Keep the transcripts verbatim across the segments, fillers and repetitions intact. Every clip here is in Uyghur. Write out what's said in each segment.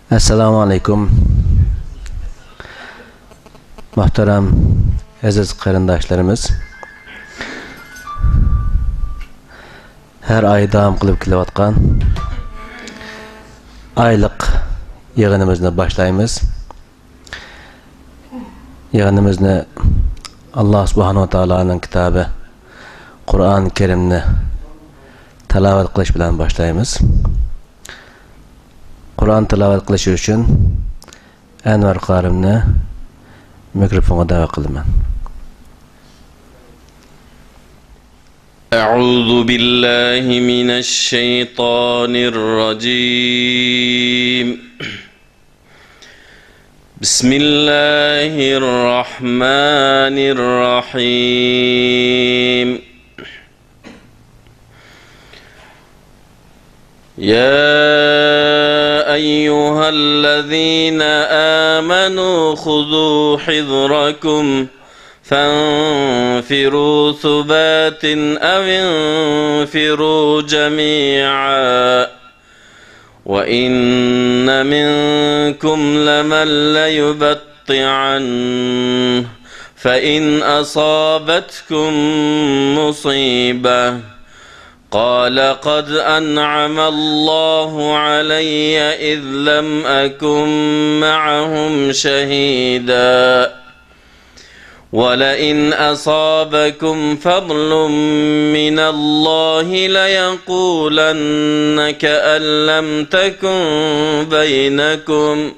ئەسسالامۇ ئەلەيكۇم. مۆھتەرەم ئەزىز قېرىنداشلىرىمىز، ھەر ئاي داۋام قىلىپ كېلىۋاتقان ئايلىق يىغىنىمىزنى باشلايمىز. يىغىنىمىزنى ئاللا سۇبھانەھۇ ۋە تائالانىڭ كىتابى قۇرئان كەرىمنى تىلاۋەت قىلىش بىلەن باشلايمىز. قۇرئان تىلاۋەت قىلىش ئۈچۈن ئەنۋەر قارىمنى مىكروفونغا دەۋەت قىلىمەن. أعوذ بالله من الشيطان الرجيم. بسم الله الرحمن الرحيم. يا أيها الذين آمنوا خذوا حذركم فانفروا ثبات أو انفروا جميعا وإن منكم لمن ليبطئن فإن أصابتكم مصيبة قال قد أنعم الله علي إذ لم أكن معهم شهيدا ولئن أصابكم فضل من الله ليقولن كأن لم تكن بينكم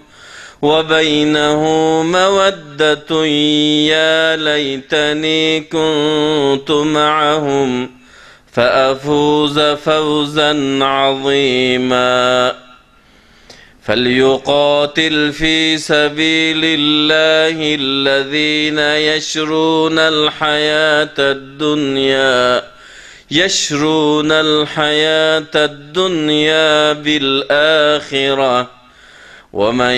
وبينه مودة يا ليتني كنت معهم فأفوز فوزا عظيما. فليقاتل في سبيل الله الذين يشرون الحياة الدنيا يشرون الحياة الدنيا بالآخرة ومن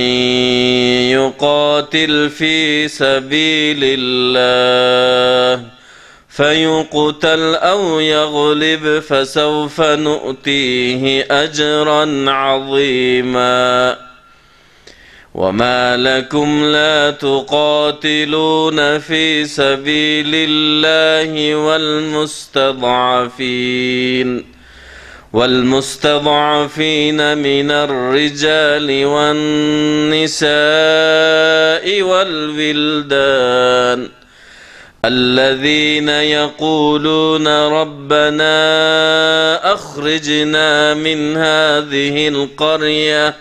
يقاتل في سبيل الله فيقتل أو يغلب فسوف نؤتيه أجرا عظيما. وما لكم لا تقاتلون في سبيل الله والمستضعفين والمستضعفين من الرجال والنساء والولدان الذين يقولون ربنا أخرجنا من هذه القرية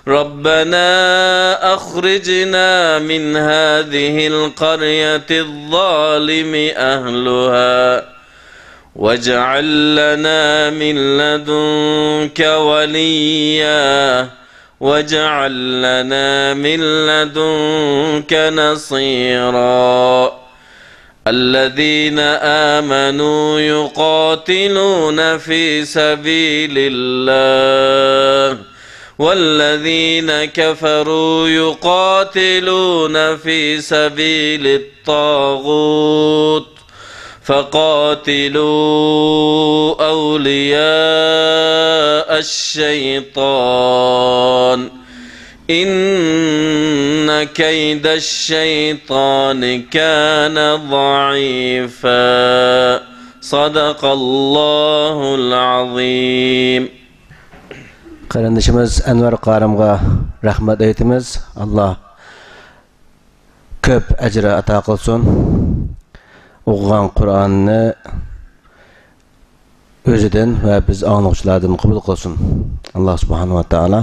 ربنا أخرجنا من هذه القرية الظالم أهلها واجعل لنا من لدنك وليا واجعل لنا من لدنك نصيرا. الذين آمنوا يقاتلون في سبيل الله والذين كفروا يقاتلون في سبيل الطاغوت فقاتلوا أولياء الشيطان إن كيد الشيطان كان ضعيفا. صدق الله العظيم. قېرىندىشىمىز ئەنۋەر قارىمغا رەھمەت ئېيتىمىز. ئاللا كۆپ ئەجىر ئاتا قىلسۇن. ئوقۇغان قۇرئاننى ئۆزىدىن ۋە بىز ئاڭلىغۇچىلاردىن قوبۇل قىلسۇن ئاللا سۇبھانەھۇ ۋە تائالا.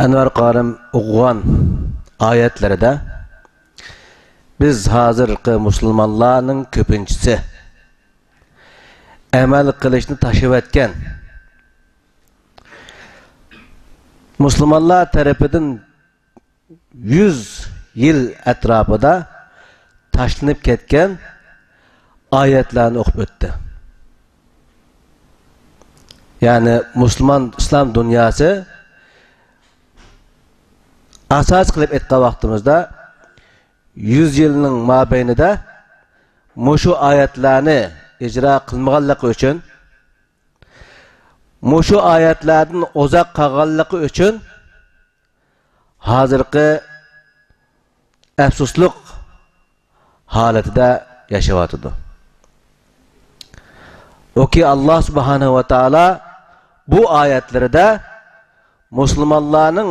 ئەنۋەر قارىم ئوقۇغان ئايەتلىرىدە بىز ھازىرقى مۇسۇلمانلارنىڭ كۆپىنچىسى ئەمەل قىلىشنى تاشلىۋەتكەن، مۇسۇلمانلار تەرىپىدىن يۈز يىل ئەتراپىدا تاشلىنىپ كەتكەن ئايەتلەرنى ئوقۇپ ئۆتتى. يەنى مۇسۇلمان ئىسلام دۇنياسى ئاساس قىلىپ ئېيتقان ۋاقتىمىزدا يۈز يىلنىڭ مابەينىدە مۇشۇ ئايەتلەرنى ئىجرا قىلمىغانلىقى ئۈچۈن، مۇشۇ ئايەتلەردىن ئۇزاق قالغانلىقى ئۈچۈن، ھازىرقى ئەپسۇسلۇق ھالىتىدە ياشاۋاتىدۇ. ئۇكى، ئاللا سۇبھانەھۇ ۋە تائالا بۇ ئايەتلىرىدە مۇسۇلمانلارنىڭ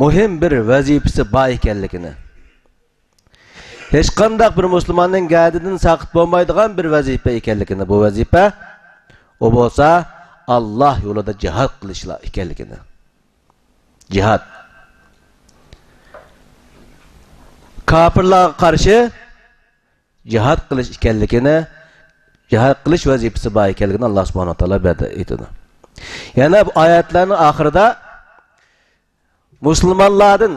مۇھىم بىر ۋەزىپىسى بار ئىكەنلىكىنى، ھېچقانداق بىر مۇسۇلماننىڭ گەدىنىدىن ساقىت بولمايدىغان بىر ۋەزىپە ئىكەنلىكىنى، بۇ ۋەزىپە، ئۇ بولسا ئاللا يولىدا جىھاد قىلىشلا ئىكەنلىكىنى. جىھاد. كاپىرلارغا قارشى جىھاد قىلىش ئىكەنلىكىنى، جىھاد قىلىش ۋەزىپىسى بار ئىكەنلىكىنى ئاللا سۇبھانەھۇ ۋە تائالا بۇ يەردە ئېيتىدۇ. يەنە بۇ ئايەتلەرنىڭ ئاخىرىدا مۇسۇلمانلاردىن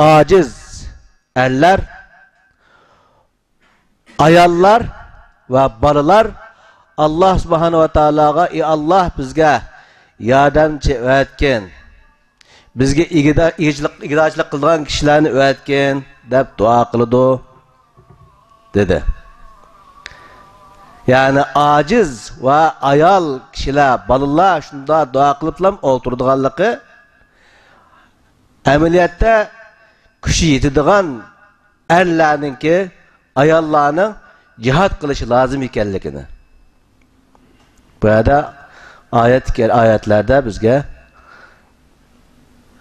ئاجىز ئەرلەر، ئاياللار ۋە بالىلار ئاللا سۇبھانەھۇ ۋە تائالاغا، ئى ئاللا، بىزگە ياردەمچى ئەۋەتكىن، بىزگە ئىگىدا-، ئىگىچىلىك، ئىگىدارچىلىق قىلىدىغان كىشىلەرنى ئەۋەتكىن، دەپ دۇئا قىلىدۇ، دېدى. يەنى ئاجىز ۋە ئايال كىشىلەر، بالىلار شۇنداق دۇئا قىلىپلا ئولتۇرىدىغانلىقى، ئەمەلىيەتتە كۈچى يېتىدىغان ئەرلەرنىڭكى، ئاياللارنىڭ جىھاد قىلىشى لازىم ئىكەنلىكىنى بۇ يەردە ئايەت، ئايەتلەردە بىزگە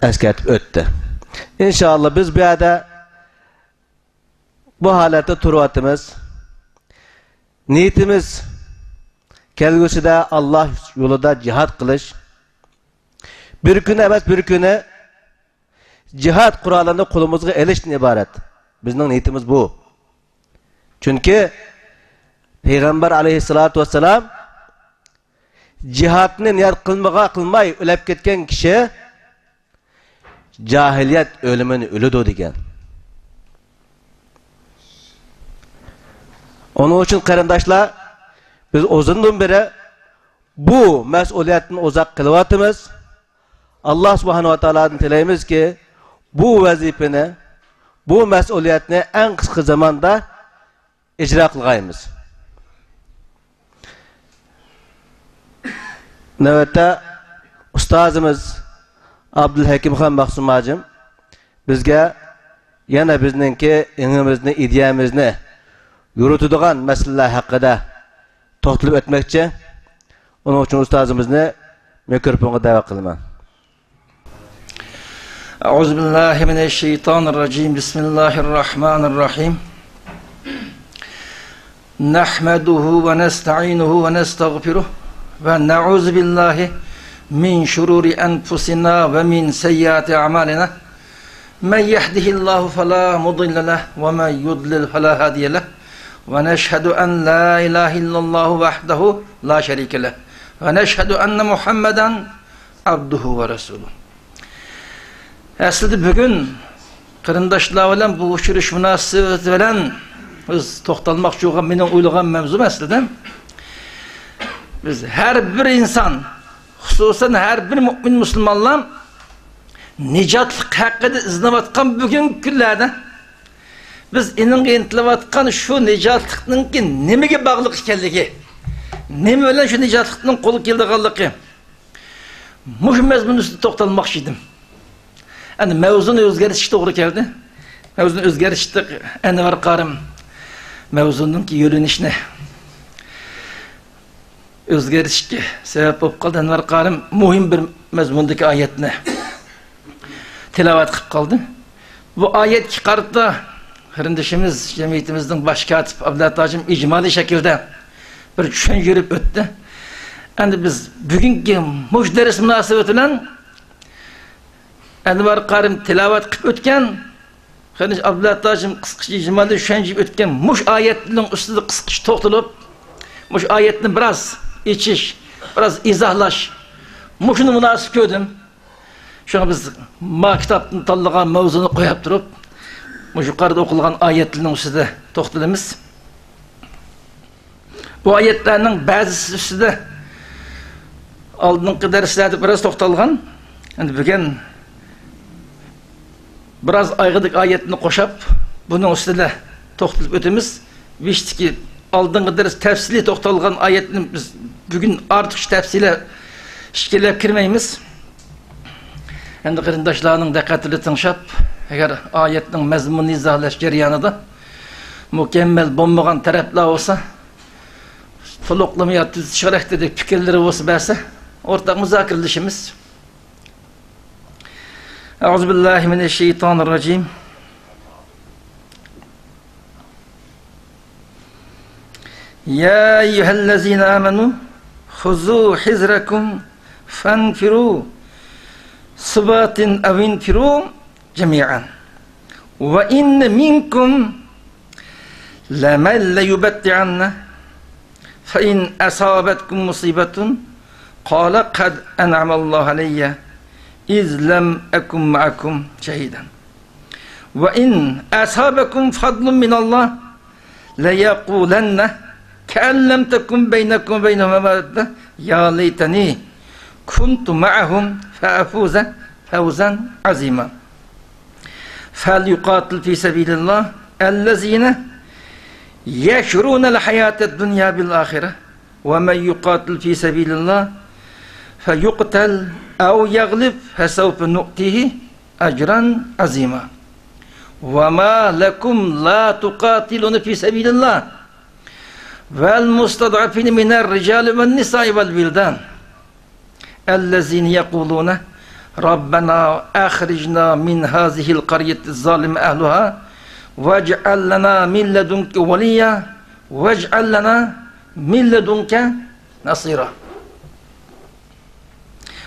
ئەسكەرتىپ ئۆتتى. ئىنشائاللا، بىز بۇ يەردە بۇ ھالەتتە تۇرۇۋاتىمىز. نىيىتىمىز كەلگۈسىدە ئاللا يولىدا جىھاد قىلىش. بىر كۈنى ئەمەس، بىر كۈنى جىھاد قورالىنى قولىمىزغا ئېلىشتىن ئىبارەت. بىزنىڭ نىيىتىمىز بۇ. چۈنكى پەيغەمبەر ئەلەيھىسسالاتۇ ۋەسسالام، جىھادنى نىيەت قىلمىغا-، قىلماي ئۆلۈپ كەتكەن كىشى جاھىلىيەت ئۆلۈمىنى ئۆلىدۇ، دېگەن. ئۇنىڭ ئۈچۈن، قېرىنداشلار، بىز ئۇزۇندىن بېرى بۇ مەسئۇلىيەتتىن ئۇزاق قېلىۋاتىمىز. ئاللا سۇبھانەھۇ ۋە تائالادىن تىلەيمىزكى، بۇ ۋەزىپىنى، بۇ مەسئۇلىيەتنى ئەڭ قىسقا زاماندا ئىجرا قىلغايمىز. نۆۋەتتە ئۇستازىمىز ئابدۇلھەكىمخان مەخسۇم ھاجىم بىزگە يەنە بىزنىڭكى ئېڭىمىزنى، ئىدىيەمىزنى يورۇتىدىغان مەسىلىلەر ھەققىدە توختىلىپ ئۆتمەكچى. ئۇنىڭ ئۈچۈن ئۇستازىمىزنى مىكروفونغا دەۋەت قىلىمەن. أعوذ بالله من الشيطان الرجيم. بسم الله الرحمن الرحيم. نحمده ونستعينه ونستغفره ونعوذ بالله من شرور أنفسنا ومن سيئات أعمالنا. من يهده الله فلا مضل له ومن يضلل فلا هادي له. ونشهد أن لا إله إلا الله وحده لا شريك له. ونشهد أن محمدا عبده ورسوله. ئەسلىدە بۈگۈن قېرىنداشلار بىلەن بۇ ئۇچرىشىش مۇناسىۋىتى بىلەن بىز توختالماقچى بولغان، مېنىڭ ئويلىغان مەۋزۇم ئەسلىدە، بىز ھەر بىر ئىنسان، خۇسۇسەن ھەر بىر مۇئمىن مۇسۇلمانلار نىجاتلىق ھەققىدە ئىزدىنىۋاتقان بۈگۈنكى كۈنلەردە بىز ئېنىڭغا ئىنتىلىۋاتقان شۇ نىجاتلىقنىڭكى نېمىگە باغلىق ئىكەنلىكى، نېمە بىلەن شۇ نىجاتلىقنىڭ قولغا كېلىدىغانلىقى، مۇشۇ مەزمۇن ئۈستىدە توختالماقچى ئىدىم. ئەمدى مەۋزۇنى ئۆزگەرتىشكە توغرا كەلدى. مەۋزۇنى ئۆزگەرتتۇق. ئەنۋەر قارىم مەۋزۇنىڭكى يۆنىلىشىنى ئۆزگەرتىشكە سەۋەب بولۇپ قالدى. ئەنۋەر قارىم مۇھىم بىر مەزمۇندىكى ئايەتنى تىلاۋەت قىلىپ قالدى. بۇ ئايەتكە قارىتا قېرىندىشىمىز، جەمئىيىتىمىزنىڭ باش كاتىپى ئابلەت ھاجىم ئىجمالىي شەكىلدە بىر چۈشەنچە بېرىپ ئۆتتى. ئەمدى بىز بۈگۈنكى مۇشۇ دەرس مۇناسىۋىتى بىلەن ئەنۋەر قارىم تىلاۋەت قىلىپ ئۆتكەن، قېرىندىشىم ئابلەت ھاجىم قىسقىچە ئىجمالىي چۈشەنچە بېرىپ ئۆتكەن مۇشۇ ئايەتنىڭ ئۈستىدە قىسقىچە توختىلىپ، مۇشۇ ئايەتنى بىراز ئېچىش، بىراز ئىزاھلاش، مۇشۇنى مۇناسىپ كۆردۈم. شۇڭا بىز ما كىتابنى تاللىغان مەۋزۇنى قويۇپ تۇرۇپ، مۇشۇ يۇقىرىدا ئوقۇلغان ئايەتلەرنىڭ ئۈستىدە توختىلىمىز. بۇ ئايەتلەرنىڭ بەزىسى ئۈستىدە ئالدىنقى دەرسلەردە بىراز توختالغان. ئەمدى بۈگۈن بىراز ئايىغىدىكى ئايەتنى قوشاپ، بۇنىڭ ئۈستىدە توختىلىپ ئۆتىمىز. بېشىدىكى ئالدىنقى دەرس تەپسىلىي توختالغان ئايەتنى بىز بۈگۈن ئارتۇقچە تەپسىلىي ئىچكىرىلەپ كىرمەيمىز. ئەمدى قېرىنداشلارنىڭ دىققىتىنى تىڭشاپ، ئەگەر ئايەتنىڭ مەزمۇنىنى ئىزاھلاش جەريانىدا مۇكەممەل بولمىغان تەرەپلەر بولسا، تولۇقلىما يا تۈزىتىش خاراكتېرىدىكى پىكىرلىرى بولسا بەرسە، ئورتاق مۇزاكىرىلىشىمىز. أعوذ بالله من الشيطان الرجيم. يا أيها الذين آمنوا خذوا حذركم فانفروا ثبات أو انفروا جميعا وإن منكم لمن ليبطئن فإن أصابتكم مصيبة قال قد أنعم الله علي إذ لم أكن معكم شهيدا وإن أصابكم فضل من الله ليقولن كأن لم تكن بينكم وبينه مودة يا ليتني كنت معهم فأفوز فوزا عظيما. فليقاتل في سبيل الله الذين يشرون الحياة الدنيا بالآخرة ومن يقاتل في سبيل الله فيقتل أو يغلب فسوف نؤتيه أجرا عظيما. وما لكم لا تقاتلون في سبيل الله والمستضعفين من الرجال والنساء والولدان الذين يقولون ربنا أخرجنا من هذه القرية الظالم أهلها واجعل لنا من لدنك وليا واجعل لنا من لدنك نصيرا.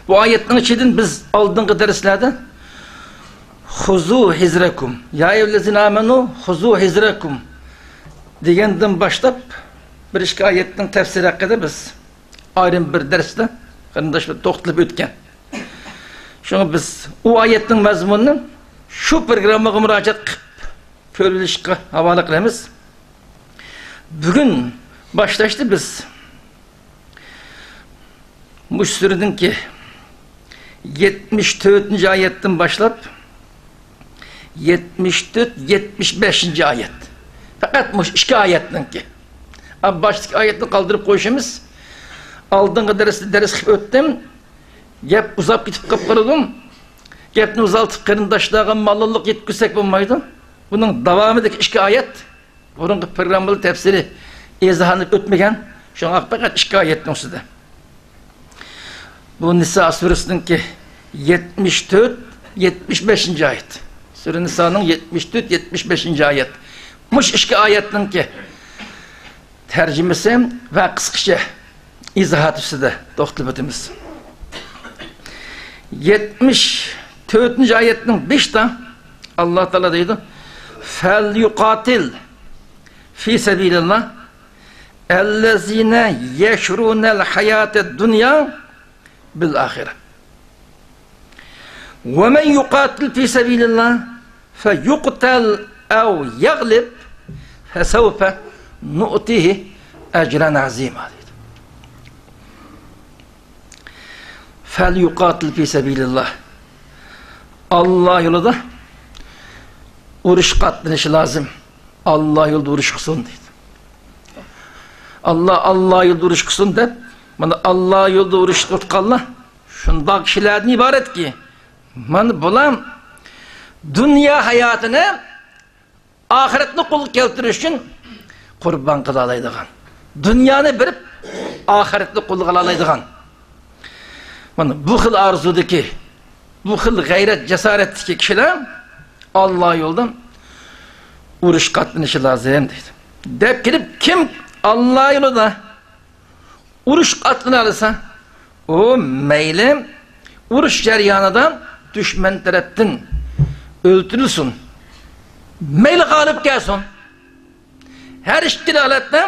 بۇ ئايەتنىڭ ئىچىدىن بىز ئالدىنقى دەرسلەردە خۇزۇ ھىزرەكۇم، يا ئەييۇھەللەزىنە ئامەنۇ خۇزۇ ھىزرەكۇم دېگەندىن باشلاپ بىر ئىككى ئايەتنىڭ تەپسىرى ھەققىدە بىز ئايرىم بىر دەرستە قېرىنداشلار توختىلىپ ئۆتكەن. شۇڭا بىز ئۇ ئايەتنىڭ مەزمۇنىنى شۇ پروگراممىغا مۇراجىئەت قىلىپ كۆرۈۋېلىشقا ھاۋالە قىلىمىز. بۈگۈن باشلاشتا بىز مۇشۇ سۈرىنىڭكى يەتمىش تۆتىنچى ئايەتتىن باشلاپ، يەتمىش تۆت، يەتمىش بەشىنچى ئايەت. پەقەت مۇشۇ ئىككى ئايەتنىڭكى. ئا، باشتىكى ئايەتنى قالدۇرۇپ قويۇشىمىز. ئالدىنقى دەرستە دەرس قىلىپ ئۆتتۈم. گەپ ئۇزاپ كېتىپ قاپ قالىدۇ. گەپنى ئۇزارتىپ، قېرىنداشلارغا مالاللىق يەتكۈزسەك بولمايدۇ. بۇنىڭ داۋامىدىكى ئىككى ئايەت بۇرۇنقى پروگراممىدا تەپسىلىي ئىزاھلىنىپ ئۆتمىگەن، شۇڭا پەقەت ئىككى ئايەتنىڭ ئۈستىدە. بۇ نىسا سۈرىسىنىڭكى يەتمىش تۆت، يەتمىش بەشىنچى ئايەت. سۈرە نىسانىڭ يەتمىش تۆت، يەتمىش بەشىنچى ئايەت. مۇشۇ ئىككى ئايەتنىڭكى تەرجىمىسى ۋە قىسقىچە ئىزاھات ئۈستىدە توختىلىپ ئۆتىمىز. يەتمىش تۆتىنچى ئايەتنىڭ بېشىدا ئاللا تائالا دەيدۇ، فەليۇقاتىل في سبيل الله الذين يشرون الحياة الدنيا بالآخرة ومن يقاتل في سبيل الله فيقتل أو يغلب فسوف نؤتيه أجرا عظيما دەيدۇ. فەليۇقاتىل في سبيل الله. ئاللا يولىدا ئۇرۇش قاتنىشى لازىم. ئاللا يولىدا ئۇرۇش قىلسۇن دەيدۇ. ئاللا، ئاللا يولىدا ئۇرۇش قىلسۇن دەپ، مانا ئاللا يولىدا ئۇرۇش تۇتقانلار شۇنداق كىشىلەردىن ئىبارەتكى، مانا بۇلار دۇنيا ھاياتىنى ئاخىرەتنى قولغا كەلتۈرۈش ئۈچۈن قۇربان قىلالايدىغان، دۇنيانى بېرىپ ئاخىرەتنى قولغا ئالالايدىغان، مانا بۇ خىل ئارزۇدىكى، بۇ خىل غەيرەت، جاسارەتتىكى كىشىلەر ئاللا يولىدا ئۇرۇش قاتنىشى لازىم دەيدۇ. دەپ كېلىپ، كىم ئاللا يولىدا ئۇرۇشقا ئاتلىنالىسا، ئۇ مەيلى ئۇرۇش جەريانىدا دۈشمەن تەرەپتىن ئۆلتۈرۈلسۇن، مەيلى غالىب كەلسۇن، ھەر ئىككىلا ھالەتتە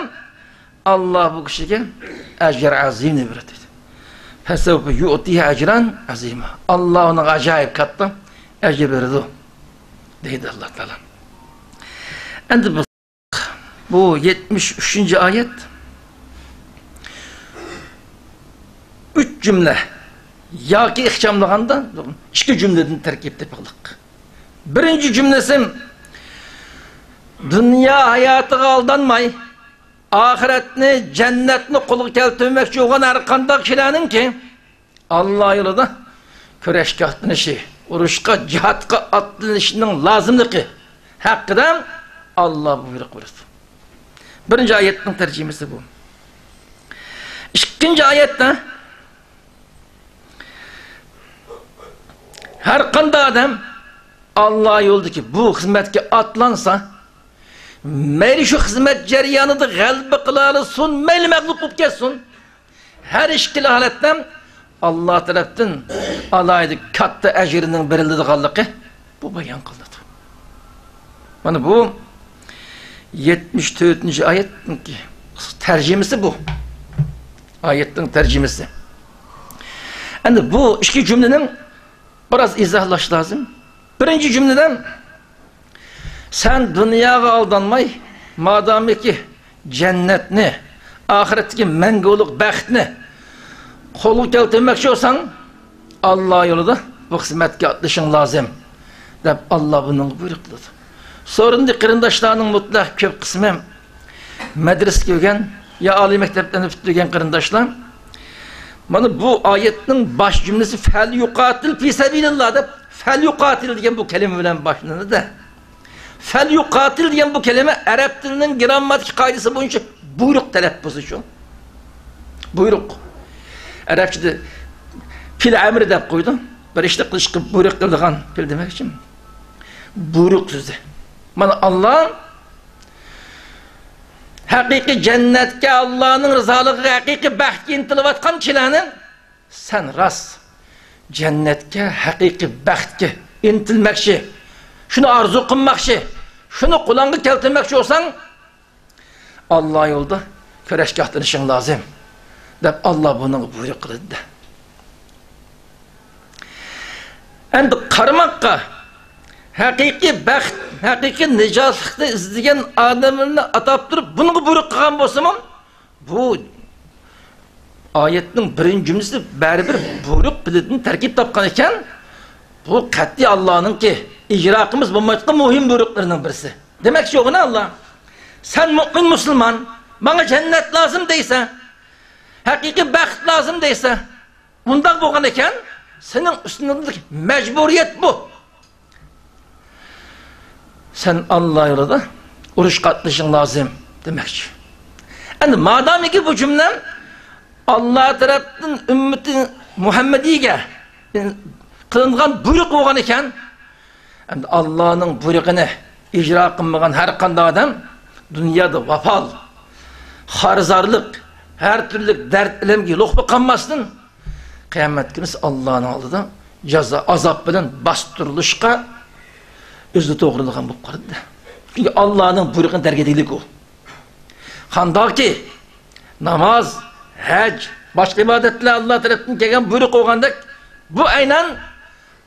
ئاللا بۇ كىشىگە ئەجر ئەزىمنى بېرىدۇ دەيدۇ. فەسەۋفە يۇئتىھى ئەجران ئەزىما. ئاللا ئۇنىڭغا ئاجايىپ كاتتا ئەجىر بېرىدۇ دەيدۇ ئاللا تائالا. ئەمدى بۇ بۇ يەتمىش ئۈچىنچى ئايەت. ئۈچ جۈملە ياكى ئىخچاملىغاندا ئىككى جۈملىدىن تەركىب تېپىقلىق. بىرىنچى جۈملىسى، دۇنيا ھاياتىغا ئالدانماي، ئاخىرەتنى، جەننەتنى قولغا كەلتۈرمەكچى بولغان ھەر قانداق كىشىلەرنىڭكى ئاللا يولىدا كۈرەشكە ئاتلىنىشى، ئۇرۇشقا، جىھادقا ئاتلىنىشنىڭ لازىملىقى ھەققىدە ئاللا بۇيرۇق بېرىدۇ. بىرىنچى ئايەتنىڭ تەرجىمىسى بۇ. ئىككىنچى ئايەتتە، ھەر قانداق ئادەم ئاللا يولىدىكى بۇ خىزمەتكە ئاتلانسا، مەيلى شۇ خىزمەت جەريانىدا غەلىبە قىلالىسۇن، مەيلى مەغلۇپ بولۇپ كەتسۇن، ھەر ئىككىلا ھالەتتە ئاللا تەرەپتىن ئالاھىدە كاتتا ئەجرىنىڭ بېرىلىدىغانلىقى بۇ بايان قىلىنىدۇ. مانا بۇ يەتمىش تۆتىنچى ئايەتنىڭكى تەرجىمىسى بۇ. ئايەتنىڭ تەرجىمىسى. ئەمدى بۇ ئىككى جۈملىنىڭ بىراز ئىزاھلاش لازىم. بىرىنچى جۈملىدىن، سەن دۇنياغا ئالدانماي، مادامىكى جەننەتنى، ئاخىرەتتىكى مەڭگۈلۈك بەختنى قولغا كەلتۈرمەكچى بولساڭ، ئاللا يولىدا بۇ خىزمەتكە ئاتلىشىڭ لازىم، دەپ ئاللا بۇنىڭغا بۇيرۇق قىلىدۇ. سورۇندى قېرىنداشلارنىڭ مۇتلەق كۆپ قىسمى مەدرىسە كۆرگەن يا ئالىي مەكتەپلەرنى پۈتتۈرگەن قېرىنداشلار، مانا بۇ ئايەتنىڭ باش جۈملىسى «فەليۇقاتىل فى سەبىلىللا» دەپ، «فەليۇقاتىل» دېگەن بۇ كەلىمە بىلەن باشلىنىدۇ. «فەليۇقاتىل» دېگەن بۇ كەلىمە ئەرەب تىلىنىڭ گرامماتىكا قائىدىسى بويىچە بۇيرۇق تەلەپپۇزى شۇ. بۇيرۇق. ئەرەبچىدە پېئىل ئەمرى دەپ قويىدۇ. بىر ئىشنى قىلىشقا بۇيرۇق قىلىدىغان پېئىل دېمەكچى. بۇيرۇق سۆزى. مانا ئاللا ھەقىقىي جەننەتكە، ئاللانىڭ رىزالىقىغا، ھەقىقىي بەختكە ئىنتىلىۋاتقان كىشىلەرنى سەن راست جەننەتكە، ھەقىقىي بەختكە ئىنتىلمەكچى، شۇنى ئارزۇ قىلماقچى، شۇنى قولۇڭغا كەلتۈرمەكچى بولساڭ، ئاللا يولىدا كۈرەشكە ئاتلىنىشىڭ لازىم، دەپ ئاللا بۇنىڭغا بۇيرۇق قىلدى. ئەمدى قارىماققا، ھەقىقىي بەخت، ھەقىقىي نىجاتلىقنى ئىزدىگەن ئادەملەرنى ئاتاپ تۇرۇپ بۇنىڭغا بۇيرۇق قىلغان بولسىمۇ، بۇ ئايەتنىڭ بىرىنچى جۈملىسى بەرىبىر بۇيرۇق بىلىدىن تەركىب تاپقان ئىكەن، بۇ قەتئىي ئاللانىڭكى ئىجرا قىلمىسا بولمايدىغان مۇھىم بۇيرۇقلىرىنىڭ بىرسى. دېمەكچى بولغىنى ئاللا، سەن مۇئمىن مۇسۇلمان، ماڭا جەننەت لازىم دەيسەن، ھەقىقىي بەخت لازىم دەيسەن، ئۇنداق بولغان ئىكەن، سېنىڭ ئۈستۈڭدىكى مەجبۇرىيەت بۇ. سەن ئاللا يولىدا ئۇرۇشقا قاتنىشىشىڭ لازىم دېمەكچى. ئەمدى مادامىكى بۇ جۈملە ئاللا تەرەپتىن ئۈممىتى مۇھەممەدىيگە قىلىنغان بۇيرۇق بولغان ئىكەن، ئەمدى ئاللانىڭ بۇيرۇقىنى ئىجرا قىلمىغان ھەر قانداق ئادەم دۇنيادا ۋابال، خارىزارلىق، ھەر تۈرلۈك دەرد ئەلەمگە يولۇقۇپ قالماستىن، قىيامەت كۈنى ئاللانىڭ ئالدىدا جازا، ئازاب بىلەن باستۇرۇلۇشقا ئۆزىنى توغرىلىغان بولۇپ قالىدۇ. چۈنكى ئاللانىڭ بۇيرۇقىنى تەرك ئېتىگلىك ئۇ. قانداقكى ناماز، ھەج، باشقا ئىبادەتلەر ئاللا تەرەپتىن كەلگەن بۇيرۇق بولغاندەك، بۇ ئەينەن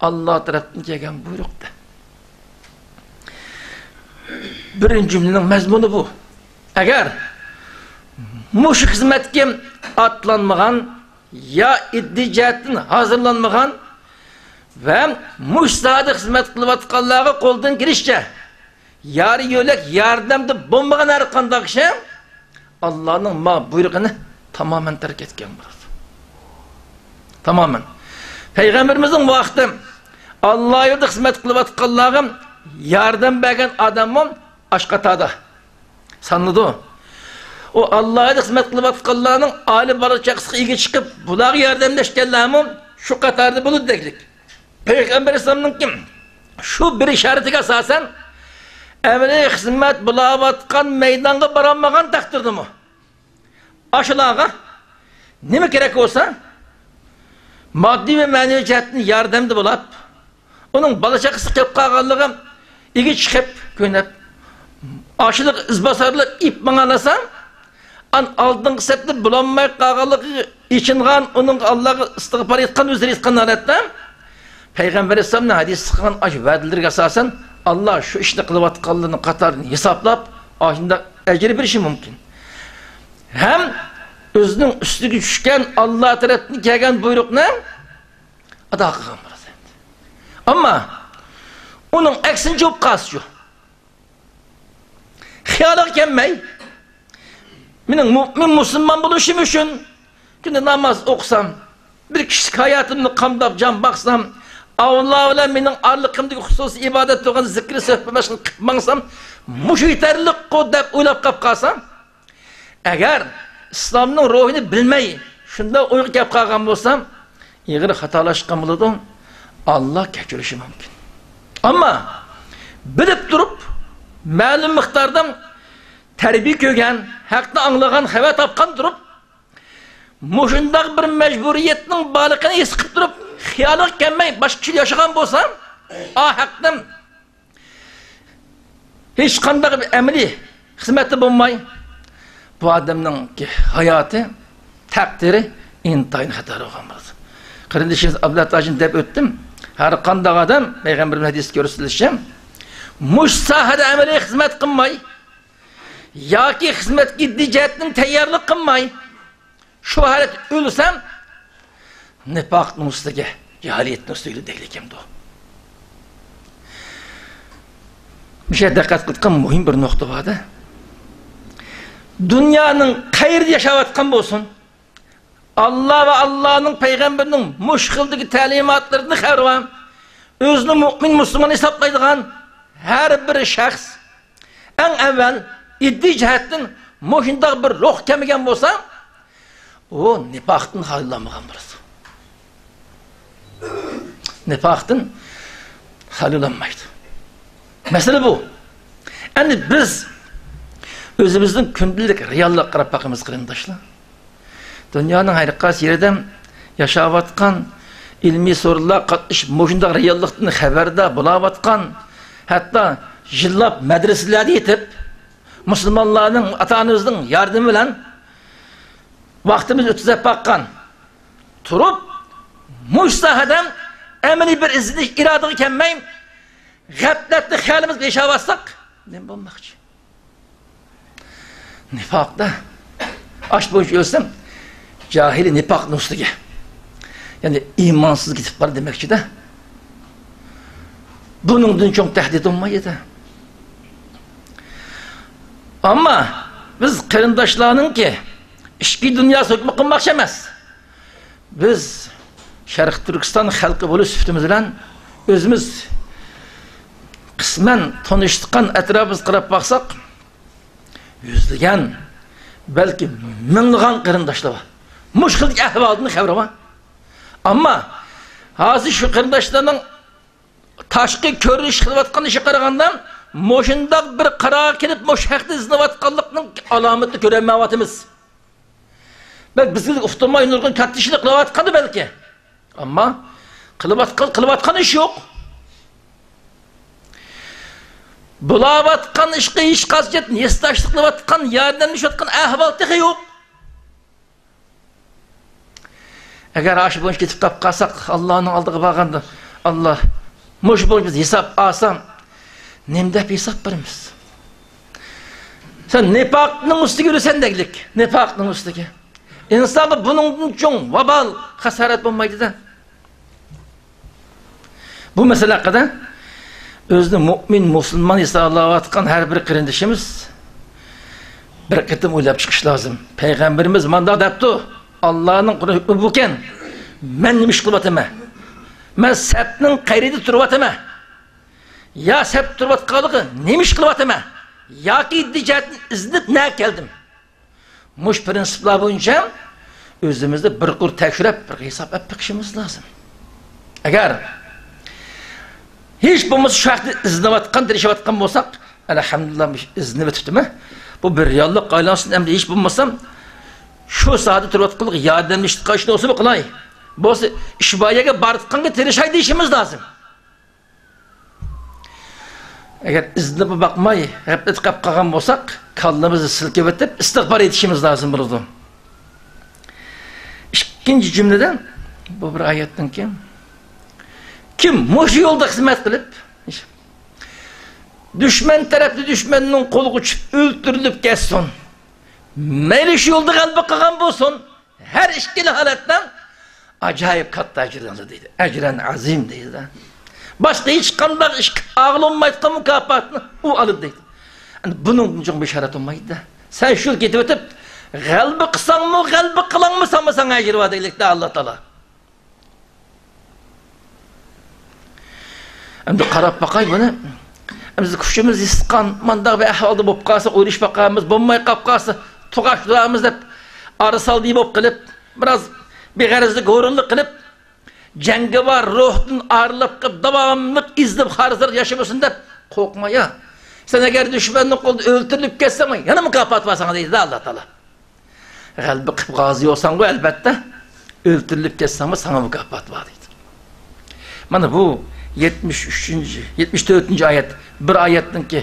ئاللا تەرەپتىن كەلگەن بۇيرۇقتى. بىرىنچى جۈملىنىڭ مەزمۇنى بۇ. ئەگەر مۇشۇ خىزمەتكە ئاتلانمىغان يا ئىددىي جەھەتتىن ھازىرلانمىغان ۋە مۇشۇ ساھەدە خىزمەت قىلىۋاتقانلارغا قولدىن كېلىشىچە يار يۆلەك ياردەمدە بولمىغان ھەر قانداق كىشى ئاللانىڭ ما بۇيرۇقىنى تامامەن تەرك ئەتكەن بولىدۇ. تامامەن. پەيغەمبىرىمىزنىڭ ۋاقتى ئاللا يولىدا خىزمەت قىلىۋاتقانلارغا ياردەم بەرگەن ئادەممۇ ئاش قاتاردا سانىلىدۇ. ئۇ ئاللا يولىدا خىزمەت قىلىۋاتقانلارنىڭ ئائىلە بالا چاقىسىغا ئىگە چىقىپ، بۇلارغا ياردەملەشكەنلەرمۇ شۇ قاتاردا بولىدۇ دەيلىك. پەيغەمبەر ئەلەيھىسسالامنىڭكى شۇ بىر ئىشارىتىگە ئاساسەن، ئەمەلىي خىزمەت بولاۋاتقان مەيدانغا بارالمىغان تەقدىردىمۇ، ئاشۇلارغا نېمە كېرەك بولسا، ماددىي ۋە مەنىۋى جەھەتتىن ياردەمدە بولاپ، ئۇنىڭ بالا-چاقىسى قېلىپ قالغانلىقى ئىگە چىقىپ، كۆينەپ، ئاشۇلىق ئىزباسارلىق ئېلىپ ماڭالىسا، ئان ئالدىنقى سەپتە بولالماي قالغانلىقى ئېچىنغان، ئۇنىڭغا ئاللاغا ئىستىغپار ئېيتقان، ئۆزرە ئېيتقان ھالەتتە، پەيغەمبەر ئەلەيھىسسالامنىڭ ھەدىسى قىلغان ئاشۇ ۋەدىلىرىگە ئاساسەن، ئاللا شۇ ئىشنى قىلىۋاتقانلىرىنىڭ قاتارىدىن ھېسابلاپ، ئاشۇنداق ئەجىر بېرىشى مۇمكىن. ھەم ئۆزىنىڭ ئۈستىگە چۈشكەن ئاللا تەرەپتىن كەلگەن بۇيرۇقنى ئادا قىلغان بولىدۇ. ئەمما ئۇنىڭ ئەكسىنچە بولۇپ قالسىچۇ؟ خىيالىغا كەلمەي، مېنىڭ مۇئمىن مۇسۇلمان بولۇشۇم ئۈچۈن كۈندە ناماز ئوقۇسام، بىر كىشىلىك ھاياتىمنى قامداپ جان باقسام، ئاللا بىلەن مېنىڭ ئارىلىقىمدىكى خۇسۇسىي ئىبادەت بولغان زىكرى سۆھبەت باشقىنى قىلىپ ماڭسام، مۇشۇ يېتەرلىكقۇ دەپ ئويلاپ قاپ قالسام، ئەگەر ئىسلامنىڭ روھىنى بىلمەي، شۇنداق ئويغا كەپ قالغان بولسام، ئېغىر خاتالاشقان بولىدۇ. ئاللا كەچۈرۈشى مۇمكىن. ئەمما بىلىپ تۇرۇپ، مەلۇم مىقداردا تەربىيە كۆرگەن، ھەقنى ئاڭلىغان، خەۋەر تاپقان تۇرۇپ، مۇشۇنداق بىر مەجبۇرىيەتنىڭ بارلىقىنى ھېس قىلىپ تۇرۇپ، خىيالىغا كەلمەي باشقىچە ياشىغان بولسا، ئا ھەقتىن ھېچقانداق بىر ئەمەلىي خىزمەتتە بولماي، بۇ ئادەمنىڭكى ھاياتى، تەقدىرى ئىنتايىن خەتەر بولغان بولىدۇ. قېرىندىشىمىز ئابلەت ھاجىم دەپ ئۆتتۈم. ھەر قانداق ئادەم، پەيغەمبىرىمىز ھەدىستە كۆرسىتىلىشىچە، مۇشۇ ساھەدە ئەمەلىي خىزمەت قىلماي، ياكى خىزمەتكە جىددىي جەھەتتىن تەييارلىق قىلماي، شۇ ھالەتتە ئۆلسەم، نىپاقنىڭ ئۈستىگە، جاھىلىيەتنىڭ ئۈستىگە ئۆلىدىغان ئىكەندۇ. مۇشۇ يەردە دىققەت قىلىدىغان مۇھىم بىر نۇقتا بار-دە. دۇنيانىڭ قەيىرىدە ياشاۋاتقان بولسۇن، ئاللا ۋە ئاللانىڭ پەيغەمبىرىنىڭ مۇشۇ خىلدىكى تەلىماتلىرىدىن خەۋىرى بار، ئۆزىنى مۇئمىن مۇسۇلمان ھېسابلايدىغان ھەر بىر شەخس ئەڭ ئەۋۋەل ئىدىي جەھەتتىن مۇشۇنداق بىر روھ كەلمىگەن بولسا، ئۇ نىپاقتىن خالىي بولالمىغان بولىدۇ. نىپاقتىن خالىي بولالمايدۇ. مەسىلە بۇ. ئەمدى بىز ئۆزىمىزنىڭ كۈندىلىك رېئاللىقىغا قاراپ باقىمىز، قېرىنداشلار. دۇنيانىڭ ھەر قايسى يېرىدە ياشاۋاتقان، ئىلمىي سورۇنلارغا قاتنىشىپ، مۇشۇنداق رېئاللىقتىن خەۋەردار بولاۋاتقان، ھەتتا يىللاپ مەدرىسىلەردە يېتىپ، مۇسۇلمانلارنىڭ، ئاتا-ئانىمىزنىڭ ياردىمى بىلەن ۋاقتىمىزنى ئۆتكۈزۈپ باققان، تۇرۇپ، مۇشۇ ساھەدە ئەمەلىي بىر ئىزدىنىش، ئىرادىگە كەلمەي، غەپلەتتە خىيالىمىز ياشاۋاتساق، نېمە بولماقچى؟ نىپاقتا. ئاش بويىچە ئۆلسەم، جاھىلىي نىپاقنىڭ ئۈستىگە، يەنى ئىمانسىز كېتىپ قالدى دېمەكچىدە. بۇنىڭدىن چوڭ تەھدىت بولمايدۇ. ئەمما بىز قېرىنداشلارنىڭكى ئىچكى دۇنياسى ھۆكمى قىلماقچى ئەمەس. بىز شەرقىي تۈركىستان خەلقى بولۇش سۈپىتىمىز بىلەن ئۆزىمىز قىسمەن تونۇشتۇرغان ئەتراپىمىزغا قاراپ باقساق، يۈزلىگەن، بەلكى مىڭلىغان قېرىنداشلار بار. مۇشۇ خىل ئەھۋالدىن خەۋىرى بار. ئەمما ھازىر شۇ قېرىنداشلارنىڭ تاشقى كۆرۈنۈش قىلىۋاتقان ئىشىغا قارىغاندا، مۇشۇنداق بىر قارارغا كېلىپ، مۇشۇ ھەقتە ئىزدىنىۋاتقانلىقنىڭ ئالامىتىنى كۆرەلمەيۋاتىمىز. بەلكى بىزگە ئۇقتۇرماي نۇرغۇن كاتتا ئىشلار قىلىۋاتقاندۇ بەلكى. ئەمما قىلىۋاتقان، قىلىۋاتقان ئىش يوق. بولاۋاتقان ئىشقا ھېچقايسى جەھەتتىن ھېسداشلىق قىلىۋاتقان، ياردەملىشىۋاتقان ئەھۋال تېخى يوق. ئەگەر ئاشۇ بويىچە كېتىپ قاپ قالساق، ئاللانىڭ ئالدىغا بارغاندا، ئاللا، مۇشۇ بويىچە بىز ھېساب ئالسا، نېمە دەپ ھېساب بېرىمىز؟ سەن نىپاقنىڭ ئۈستىگە يۈرىسەن دەگلىك، نىپاقنىڭ ئۈستىگە. ئىنسانغا بۇنىڭدىن چوڭ ۋابال، خاسارەت بولمايدۇ-دە. بۇ مەسىلە ھەققىدە ئۆزىنى مۇئمىن، مۇسۇلمان ھېسابلاۋاتقان ھەر بىر قېرىندىشىمىز بىر قېتىم ئويلاپ چىقىشى لازىم. پەيغەمبىرىمىز مانداق دەپتۇ، «ئاللانىڭ قۇرئان ھۆكمى بۇكەن، مەن نېمە ئىش قىلىۋاتىمەن؟ مەن سەپنىڭ قەيرىدە تۇرۇۋاتىمەن. يا سەپتە تۇرۇۋاتقانلىقى نېمە ئىش قىلىۋاتىمەن؟ ياكى ئىدىي جەھەتتىن ئىزدىنىپ نەگە كەلدىم؟» مۇشۇ پىرىنسىپلار بويىچە ئۆزىمىزنى بىر قۇر تەكشۈرۈپ، بىر ھېساب ئېلىپ بېقىشىمىز لازىم. ئەگەر ھېچ بولمىسا شۇ ھەقتە ئىزدىنىۋاتقان، تىرىشىۋاتقان بولساق، ئەلھەمدۇلىللا، ئىزدىنىۋېتىپتىمەن. بۇ بىر رېئاللىققا ئايلانسۇن، ئەمدى ھېچ بولمىسا شۇ ساھەدە تۇرۇۋاتقانلىقى ياردەملىشىدىغان ئىشنى بولسا قىلاي. بولسا ئىش بار يەرگە بارىدىغانغا تىرىشاي دېيىشىمىز لازىم. ئەگەر ئىزدىنىپ باقماي، غەپلەتكە قاپقالغان بولساق، كاللىمىزنى سىلكىۋېتىپ، ئىستىغپار ئېيتىشىمىز لازىم بولىدۇ. ئىككىنچى جۈملىدە، بۇ بىر ئايەتتىن كېيىن، كىم مۇشۇ يولدا خىزمەت قىلىپ، دۈشمەن تەرەپتە دۈشمەننىڭ قولىغا چۈشۈپ ئۆلتۈرۈلۈپ كەتسۇن، مەيلى شۇ يولدا غەلىبە قىلغان بولسۇن، ھەر ئىككىلا ھالەتتە ئاجايىپ كاتتا ئەجىر ئالىدۇ دەيدۇ. «ئەجرەن ئەزىم» دەيدۇ. باشقا ھېچقانداق ئىشقا ئاغلىنمايدىغان مۇكاپاتنى ئۇ ئالىدۇ دەيدۇ. ئەمدى بۇنىڭدىن چوڭ بېشارەت بولمايدۇ. سەن شۇ كېتىۋېتىپ، غەلىبە قىلساڭمۇ، غەلىبە قىلالمىساڭمۇ، ساڭا ئەجىر بار دەيلىكتە ئاللا تائالا. ئەمدى قاراپ باقاي بۇنى. ئەمدى كۈچىمىز يىتقان، مانداق بىر ئەھۋالدا بولۇپ قالسا، ئۇرۇشۇپ باقارمىز، بولماي قاپ قالسا، توقاش تۇرارمىز دەپ، ئارا سالدى بولۇپ قېلىپ، بىراز بىغەرەزلىك، ھۇرۇنلۇق قىلىپ، جەڭگىۋار روھتىن ئايرىلىپ قېلىپ، داۋاملىق ئېزىلىپ، خار-زار ياشىمىسۇن دەپ قورقما يا. سەن ئەگەر دۈشمەننىڭ قولىدا ئۆلتۈرۈلۈپ كەتسەڭمۇ، يەنە مۇكاپات بار ساڭا دەيدۇ ئاللا تائالا. غەلىبە قىلىپ غازى بولساڭغۇ، ئەلۋەتتە، ئۆلتۈرۈلۈپ كەتسەڭمۇ، ساڭا مۇكاپات بار دەيدۇ. مانا بۇ يەتمىش ئۈچىنچى، يەتمىش تۆتىنچى ئايەت، بىر ئايەتنىڭكى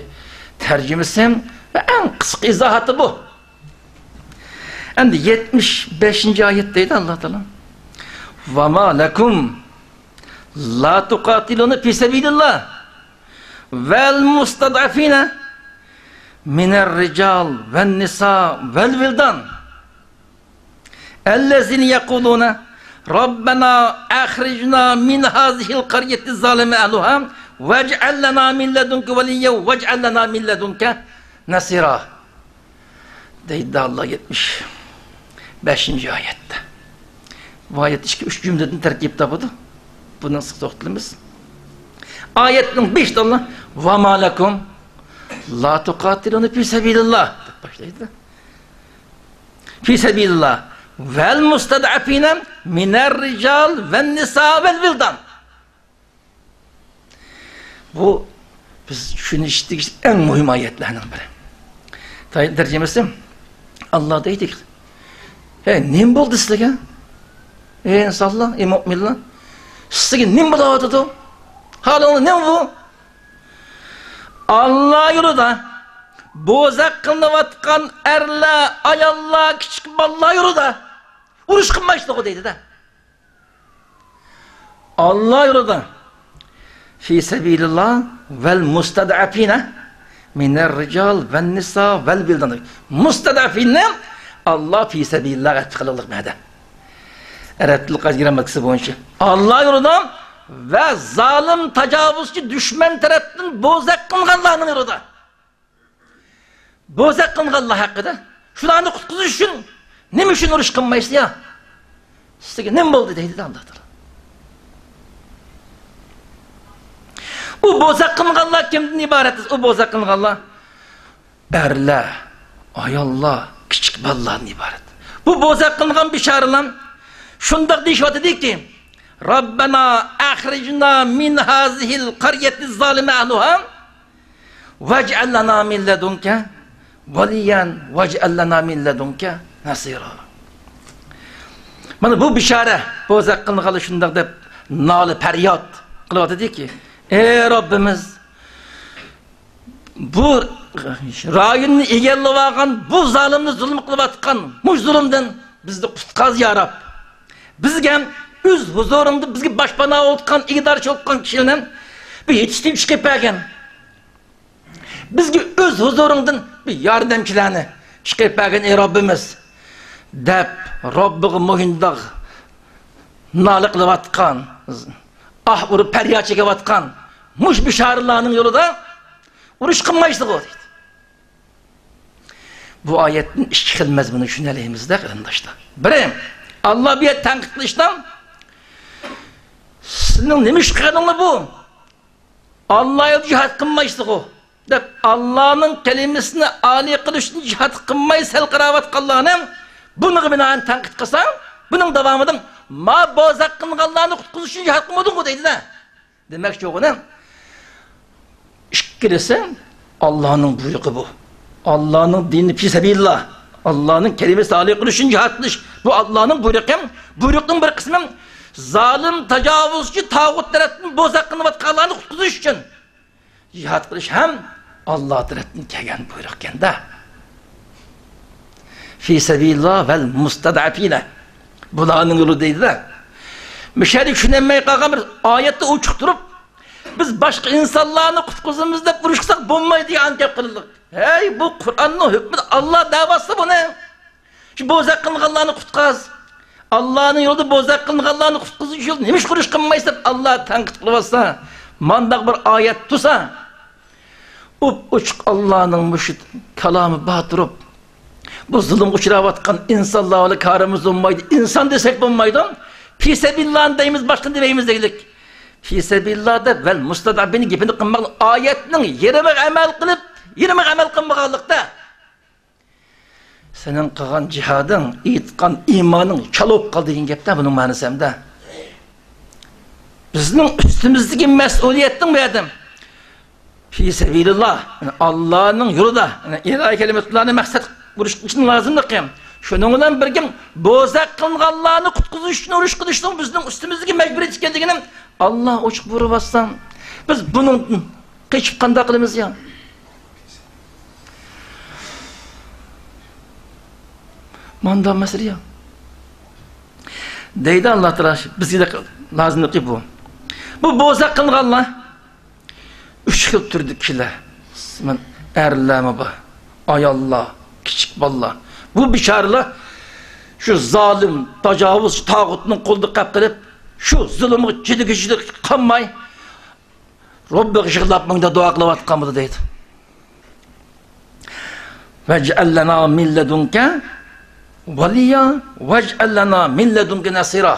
تەرجىمىسى ۋە ئەڭ قىسقا ئىزاھاتى بۇ. ئەمدى يەتمىش بەشىنچى ئايەت دەيدۇ ئاللا تائالا. وما لكم لا تقاتلون في سبيل الله والمستضعفين من الرجال والنساء والولدان الذين يقولون ربنا أخرجنا من هذه القرية الظالم أهلها واجعل لنا من لدنك وليا واجعل لنا من لدنك نصيرا. دەيدۇ ئاللا يەتمىش بەشىنچى ئايەتتە. بۇ ئايەت ئىككى، ئۈچ جۈملىدىن تەركىب تاپىدۇ. بۇنىڭ ئۈستىگە توختىلىمىز. ئايەتنىڭ بېشىدا ئاللا، وما لكم لا تقاتلون في سبيل الله دەپ باشلايدۇ. في سبيل الله والمستضعفين من الرجال والنساء والولدان. بۇ بىز چۈشىنىش تېگىشلىك ئەڭ مۇھىم ئايەتلەرنىڭ بىرى. تەرجىمىسى، ئاللا دەيدۇ، ھەي، نېمە بولدى سىلەرگە؟ ئەي ئىنسانلار، ئەي مۆمىنلەر، سىلەرگە نېمە بولۇۋاتىدۇ؟ ھالىڭلار نېمە بۇ؟ ئاللا يولىدا بوزەك قىلىنىۋاتقان ئەرلەر، ئاياللار، كىچىك بالىلار يولىدا ئۇرۇش قىلمايسىلەرغۇ دەيدۇ-دە. ئاللا يولىدا، في سبيل الله والمستضعفين من الرجال والنساء والولدان. مۇستەزئەفىننى ئاللا في سبيل الله ئەتىپ قىلىۋالدى مەدە. ئەرەب تىلى قايسى گىرامماتىكىسى بويىچە؟ ئاللا يولىدا ۋە زالىم، تاجاۋۇزچى دۈشمەن تەرەپتىن بوزەك قىلىنغانلارنىڭ يولىدا. بوزەك قىلىنغانلار ھەققىدە، شۇلارنى قۇتقۇزۇش ئۈچۈن نېمە ئۈچۈن ئۇرۇش قىلمايسىز يا؟ سىزگە نېمە بولدى دەيدۇ ئاللا تائالا. ئۇ بوزەك قىلىنغانلار كىمدىن ئىبارەت؟ ئۇ بوزەك قىلىنغانلار ئەرلەر، ئاياللار، كىچىك بالىلاردىن ئىبارەت. بۇ بوزەك قىلىنغان بىچارىلار شۇنداق دېيىشىۋاتىدۇكى، ربنا أخرجنا من هذه القرية الظالم أهلها واجعل لنا من لدنك وليا واجعل لنا من لدنك نصيرا. مانا بۇ بىچارە بوزەك قىلىنغانلار شۇنداق دەپ نالە پەرياد قىلىۋاتىدۇكى، ئەي رەببىمىز، بۇ رايوننى ئىگىلەۋالغان بۇ زالىمنى زۇلۇم قىلىۋاتقان مۇشۇ زۇلۇمدىن بىزنى قۇتقۇز يا رەب. بىزگە ئۆز ھۇزۇرۇڭدا بىزگە باشپانا بولۇۋاتقان، ئىگىدارچى بولۇۋاتقان كىشىلەرنى بىر يېتىشتۈرۈپ چىقىپ بەرگىن. بىزگە ئۆز ھۇزۇرۇڭدىن بىر ياردەمچىلەرنى چىقىرىپ بەرگىن، ئەي رەببىمىز، دەپ رەببىگە مۇشۇنداق نالە قىلىۋاتقان، ئاھ ئۇرۇپ پەرياد چېكىۋاتقان مۇشۇ بىچارىلارنىڭ يولىدا ئۇرۇش قىلمايسىلەرغۇ دەيدۇ. بۇ ئايەتتىن ئىككى خىل مەزمۇننى چۈشىنەلەيمىزدە، قېرىنداشلار. بىرى، ئاللا بۇ يەردە تەنقىد قىلىشتا، سىزنىڭ نېمە ئىش قىلغىنىڭلار بۇ؟ ئاللا يولىدا جىھاد قىلمايسىلىغۇ دەپ، ئاللانىڭ كەلىمىسىنى ئالىي قىلىش ئۈچۈن جىھاد قىلماي سەل قاراۋاتقانلارنى بۇنىڭغا بىنائەن تەنقىد قىلساڭ، بۇنىڭ داۋامىدا ما بوزەك قىلىنغانلارنى قۇتقۇزۇش ئۈچۈن جىھاد قىلمىدىڭغۇ دەيدۇ-دە. دېمەكچى بولغىنى، ئىككىلىسى ئاللانىڭ بۇيرۇقى بۇ. ئاللانىڭ دىنى في سبيل الله. ئاللانىڭ كەلىمىسىنى ئالىي قىلىش ئۈچۈن جىھاد قىلىش. بۇ ئاللانىڭ بۇيرۇقى. بۇيرۇقنىڭ بىر قىسمى زالىم، تاجاۋۇزچى، تاغۇت تەرەپتىن بوزەك قىلىنىۋاتقانلارنى قۇتقۇزۇش ئۈچۈن جىھاد قىلىش ھەم ئاللا تەرەپتىن كەلگەن بۇيرۇق ئىكەن-دە. في سبيل الله والمستضعفين. بۇلارنىڭ يولى دەيدۇ-دە. مۇشۇ يەردە چۈشىنەلمەي قالغان بىر ئايەتتە ئوچۇق تۇرۇپ، بىز باشقا ئىنسانلارنى قۇتقۇزىمىز دەپ ئۇرۇش قىلساق بولمايدۇ دېگەن گەپ قىلدۇق. ھەي، بۇ قۇرئاننىڭ ھۆكمىدە ئاللا دەۋاتسا بۇنى. شۇ بوزەك قىلىنغانلارنى قۇتقۇز. ئاللانىڭ يولىدا بوزەك قىلىنغانلارنى قۇتقۇزۇش ئۈچۈن نېمىشقا ئۇرۇش قىلمايسىز دەپ ئاللا تەنقىد قىلىۋاتسا، مانداق بىر ئايەت تۇرسا، ئوپئوچۇق ئاللانىڭ مۇشۇ كالامى بار تۇرۇپ، بۇ زۇلۇمغا ئۇچراۋاتقان ئىنسانلار بىلەن كارىمىز بولمايدۇ. ئىنسان دېسەك بولمايدۇ. في سبيل الله دەيمىز، باشقىنى دېمەيمىز دەيلىك. في سبيل الله دەپ ۋەل مۇستەزئەفىننىڭ گېپىنى قىلماقلىق ئايەتنىڭ يېرىمىغا ئەمەل قىلىپ، يېرىمىغا ئەمەل قىلمىغانلىقتا، سېنىڭ قىلغان جىھادىڭ، ئېيتقان ئىمانىڭ چالا بولۇپ قالدى دېگەن گەپتە بۇنىڭ مەنىسى ھەمدە. بىزنىڭ ئۈستىمىزدىكى مەسئۇلىيەتنىڭ بۇ يەردە في سەبىلىللا، يەنى ئاللانىڭ يولىدا، يەنى ئىلاھىي كەلىمەتۇللانى مەقسەت قىلىش ئۈچۈن لازىملىقى. شۇنىڭ بىلەن بىرگە، بوزەك قىلىنغانلارنى قۇتقۇزۇش ئۈچۈن ئۇرۇش قىلىشنىڭ بىزنىڭ ئۈستىمىزدىكى مەجبۇرىيەت ئىكەنلىكىنى ئاللا ئوچۇق بۇيرۇۋاتسا، بىز بۇنىڭدىن قېچىپ قانداق قىلىمىز يا؟ مانداق مەسىلە يا. دەيدۇ ئاللا تائالا، بىزگە لازىملىقى بۇ. بۇ بوزەك قىلىنغانلار ئۈچ خىل تۈردىكى كىشىلەر. ئەرلەرمۇ بار، ئاياللار، كىچىك بالىلار. بۇ بىچارىلەر شۇ زالىم، تاجاۋۇزچى تاغۇتنىڭ قولىدا قېلىپ قېلىپ، شۇ زۇلۇمغا چىدىغۇچىلىك قالماي، رەببىگە يىغلاپ مۇڭدا دۇئا قىلىۋاتقان بولىدۇ دەيدۇ. «ۋەجئەل لەنا مىن لەدۇنكە ۋەلىيا، ۋەجئەل لەنا مىن لەدۇنكە نەسىرا»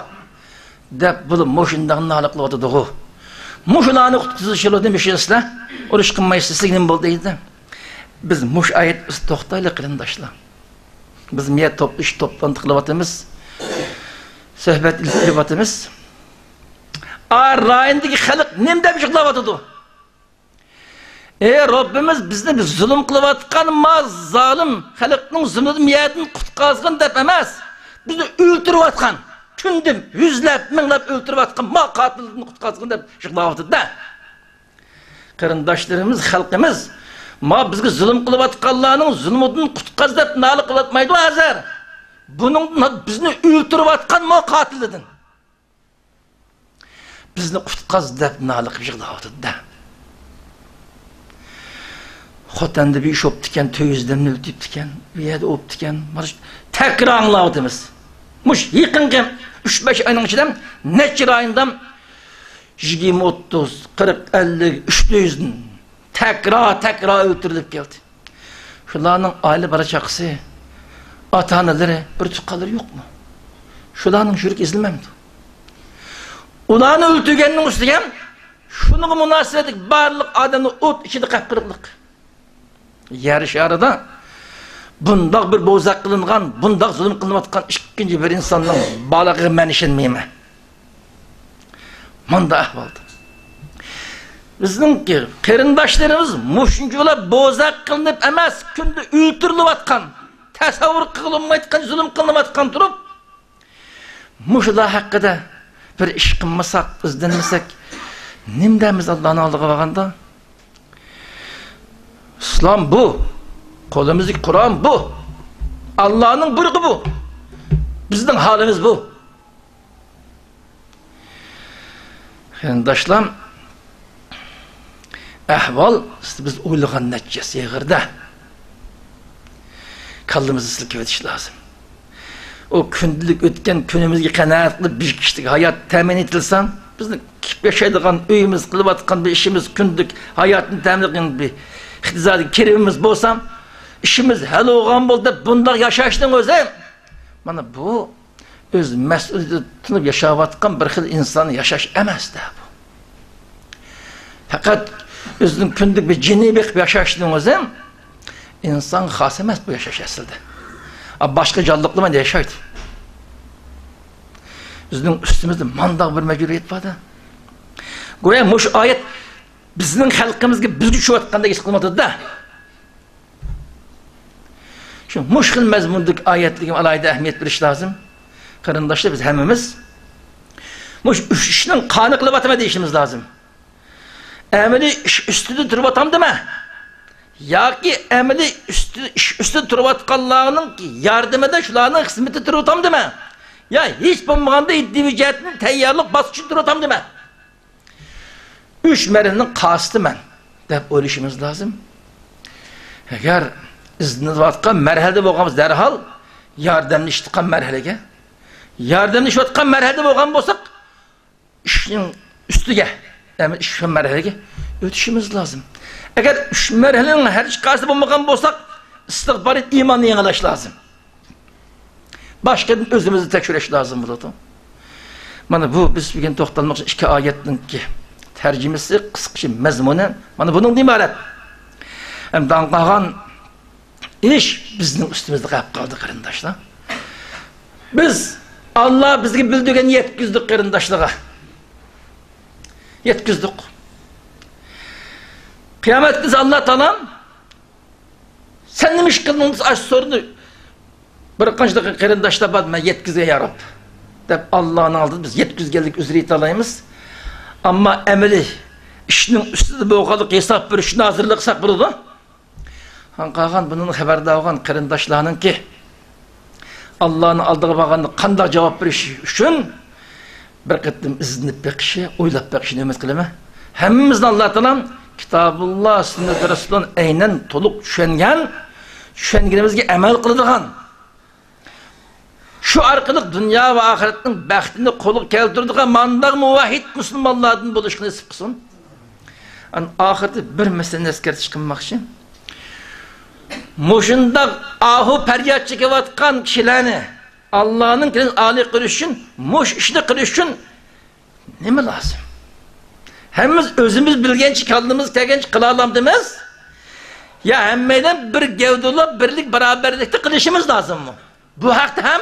دەپ، بۇلار مۇشۇنداق نالە قىلىۋاتىدىغۇ. مۇشۇلارنى قۇتقۇزۇش يولىدا مۇشۇ سىلەر ئۇرۇش قىلمايسىز، سىزگە نېمە بولدى دەيدۇ. بىز مۇشۇ ئايەت ئۈستىدە توختايلى، قېرىنداشلار. بىز مۇ يەردە توپلىشىپ، توپلانتى قىلىۋاتىمىز. سۆھبەت ئېلىپ بېرىۋاتىمىز. ئا رايوندىكى خەلق نېمە دەپ يىغلاۋاتىدۇ؟ «ئەي رەببىمىز، بىزنى زۇلۇم قىلىۋاتقان ما زالىم خەلقنىڭ زۇلمىدىن، مۇ يەردىن قۇتقازغىن» دەپ ئەمەس، بىزنى ئۆلتۈرۈۋاتقان، كۈندە يۈزلەپ، مىڭلاپ ئۆلتۈرۈۋاتقان ما قاتىلدىن قۇتقازغىن دەپ يىغلاۋاتىدۇ-دە. قېرىنداشلىرىمىز، خەلقىمىز، ما بىزگە زۇلۇم قىلىۋاتقانلارنىڭ زۇلمىدىن قۇتقاز دەپ نالە قىلىۋاتمايدۇ ھازىر. بۇنىڭدىن بىزنى ئۆلتۈرۈۋاتقان ما قاتىلدىن بىزنى قۇتقاز دەپ نالە قىلىپ يىغلاۋاتىدۇ-دە. خوتەندە بىر ئىش بوپتىكەن، تۆت يۈز ئادەمنى ئۆلتۈرۈپتىكەن، بۇ يەردە بوپتىكەن. مانا شۇ تەكرار ئاڭلاۋاتىمىز. مۇشۇ يېقىنقى ئۈچ بەش ئاينىڭ ئىچىدە نەچچە رايوندا يىگىرمە، ئوتتۇز، قىرىق، ئەللىك، ئۈچ يۈزدىن تەكرار، تەكرار ئۆلتۈرۈلۈپ كەلدى. شۇلارنىڭ ئائىلە بالا-چاقىسى، ئاتا-ئانىلىرى، بىر تۇغقانلىرى يوقمۇ؟ شۇلارنىڭ يۈرىكى ئېزىلمەمدۇ؟ ئۇلارنى ئۆلتۈرگەننىڭ ئۈستىگە شۇنىڭغا مۇناسىۋەتلىك بارلىق ئادەمنى ئوت ئىچىدە قىپقىرىقلىق. يەر شارىدا بۇنداق بىر بوزەك قىلىنغان، بۇنداق زۇلۇم قىلىنىۋاتقان ئىككىنچى بىر ئىنساننىڭ بارلىقىغا مەن ئىشەنمەيمەن. مانداق ئەھۋالدا بىزنىڭكى قېرىنداشلىرىمىز مۇشۇنچىۋالا بوزەك قىلىنىپ ئەمەس، كۈندە ئۆلتۈرۈلۈۋاتقان، تەسەۋۋۇر قىلىنمايدىغان زۇلۇم قىلىنىۋاتقان تۇرۇپ، مۇشۇلار ھەققىدە بىر ئىش قىلمىساق، ئىزدەنمىسەك، نېمە دەيمىز ئاللانىڭ ئالدىغا بارغاندا؟ ئىسلام بۇ. قولىمىزدىكى قۇرئان بۇ. ئاللانىڭ بۇيرۇقى بۇ. بىزنىڭ ھالىمىز بۇ. قېرىنداشلار، ئەھۋال بىز ئويلىغان نەچچىسى ئېغىردە. كاللىمىزدا سىلكىۋېتىش لازىم. ئۇ كۈندىلىك ئۆتكەن كۈنىمىزگە قانائەت قىلىپ، بىر كىشىلىك ھايات تەمىن ئېتىلسا، بىزنىڭ كىرىپ ياشايدىغان ئۆيىمىز، قىلىۋاتقان بىر ئىشىمىز، كۈندىلىك ھاياتنى تەمىن قىلغان بىر ئىقتىسادىي كىرىمىمىز بولسا، ئىشىمىز ھەل بولغان بولدى دەپ بۇنداق ياشاشنىڭ ئۆزى، مانا بۇ ئۆز مەسئۇلىيىتىنى تونۇپ ياشاۋاتقان بىر خىل ئىنسان ياشاش ئەمەس-دە بۇ. پەقەت ئۆزىنىڭ كۈندىلىك بىر جېنىنى بېقىپ ياشاشنىڭ ئۆزى ئىنسانغا خاس ئەمەس بۇ ياشاش ئەسلىدە. ئا، باشقا جانلىقلار مانا ياشايدۇ. بىزنىڭ ئۈستىمىزدە مانداق بىر مەجبۇرىيەت بار-دە. گويا مۇشۇ ئايەت بىزنىڭ خەلقىمىزگە، بىزگە چۈشۈۋاتقاندەك ھېس قىلىنىۋاتىدۇ-دە. شۇ مۇشۇ خىل مەزمۇندىكى ئايەتلەرگە ئالاھىدە ئەھمىيەت بېرىش لازىم. قېرىنداشلار، بىز ھەممىمىز مۇشۇ ئۈچ ئىشنىڭ قانى قىلىۋاتىمەن دېيىشىمىز لازىم. ئەمەلىي ئىش ئۈستىدە تۇرۇۋاتامدىمەن؟ ياكى ئەمەلىي ئۈستى، ئىش ئۈستىدە تۇرۇۋاتقانلارنىڭ ياردىمىدە شۇلارنىڭ خىزمىتىدە تۇرۇۋاتامدىمەن؟ يا ھېچ بولمىغاندا ئىدىيە جەھەتتىن تەييارلىق باسقۇچىدا تۇرۇۋاتامدىمەن؟ ئۈچ مەرھەلىنىڭ قاسىتىمەن دەپ ئويلىشىمىز لازىم. ئەگەر ئىزدىنىۋاتقان مەرھەلىدە بولغان بولسا، دەرھال ياردەملىشىۋاتقان مەرھەلىگە، ياردەملىشىۋاتقان مەرھەلىدە بولغان بولساق، ئىشنىڭ ئۈستىگە، يەنى ئۈچ مەرھەلىگە ئۆتۈشىمىز لازىم. ئەگەر ئۈچ مەرھەلىنىڭ ھەر ئىككىسىدە بولمىغان بولساق، ئىستىغپار، ئىماننى يېڭىلاش لازىم. باشقىدىن ئۆزىمىزنى تەكشۈرۈش لازىم بولىدۇ. مانا بۇ بىز بۈگۈن توختالماقچى ئىككى ئايەتنىڭكى تەرجىمىسى، قىسقىچە مەزمۇنى مانا بۇنىڭدىن ئىبارەت. ئەمدى قالغان ئىش بىزنىڭ ئۈستىمىزدە قېلىپ قالدى، قېرىنداشلار. بىز، ئاللا بىزگە بىلدۈرگەن يەتكۈزدۇق، قېرىنداشلارغا. يەتكۈزدۇق. قىيامەت كۈنى ئاللا تائالا، «سەن نېمە ئىش قىلدىڭ؟» دېسە، ئاشۇ سورۇندا بىر قانچە قېرىنداشلار بار، «مەن يەتكۈزگەن يا رەب» دەپ، ئاللانىڭ ئالدىدا بىز يەتكۈزگەنلىك ئۈزرى ئېيتالايمىز. ئەمما ئەمەلىي ئىشنىڭ ئۈستىدە بولغانلىق ھېساب بېرىش ئۈچۈن ھازىرلىق قىلساق بولىدۇ. قالغان بۇنىڭدىن خەۋەردار بولغان قېرىنداشلارنىڭكى ئاللانىڭ ئالدىغا بارغاندا قانداق جاۋاب بېرىش ئۈچۈن بىر قېتىم ئىزدىنىپ بېقىشى، ئويلاپ بېقىشىنى ئۈمىد قىلىمەن. ھەممىمىزنى ئاللا تائالا كىتابۇللا، سۈننەت رەسۇلۇللانى ئەينەن تولۇق چۈشەنگەن، چۈشەنگىنىمىزگە ئەمەل قىلىدىغان، شۇ ئارقىلىق دۇنيا ۋە ئاخىرەتنىڭ بەختىنى قولغا كەلتۈرىدىغان مانداق مۇۋەھھىد مۇسۇلمانلاردىن بولۇشقا نېسىپ قىلسۇن. ئەن ئاخىرىدا بىر مەسىلىنى ئەسكەرتىش قىلماقچى. مۇشۇنداق ئاھۇ پەرياد چېكىۋاتقان كىشىلەرنى ئاللانىڭ كىرىن ئالىي قىلىش ئۈچۈن، مۇش ئىشنى قىلىش ئۈچۈن نېمە لازىم؟ ھەممىمىز ئۆزىمىز بىلگەنچە، كاللىمىز كەلگەنچە قىلالامدىمىز؟ يا ھەممەيلەن بىر گەۋدىلىك، بىرلىك، باراۋەرلىكتە قىلىشىمىز لازىممۇ؟ بۇ ھەقتە ھەم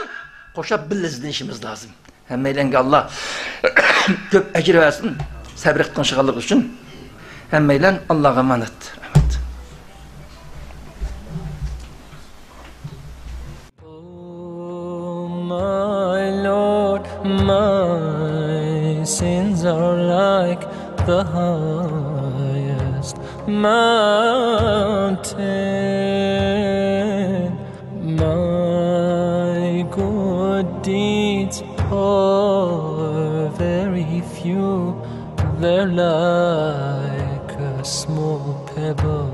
قوشاپ بىللە ئىزدىنىشىمىز لازىم. ھەممەيلەنگە ئاللا كۆپ ئەجىر بەرسۇن، سەبرى قىلىشقانلىقى ئۈچۈن. ھەممەيلەن ئاللاغا ئامانەت. رەھمەت. Oh, my Lord, my sins are like the highest mountain. My good deeds are very few, they're like a small pebble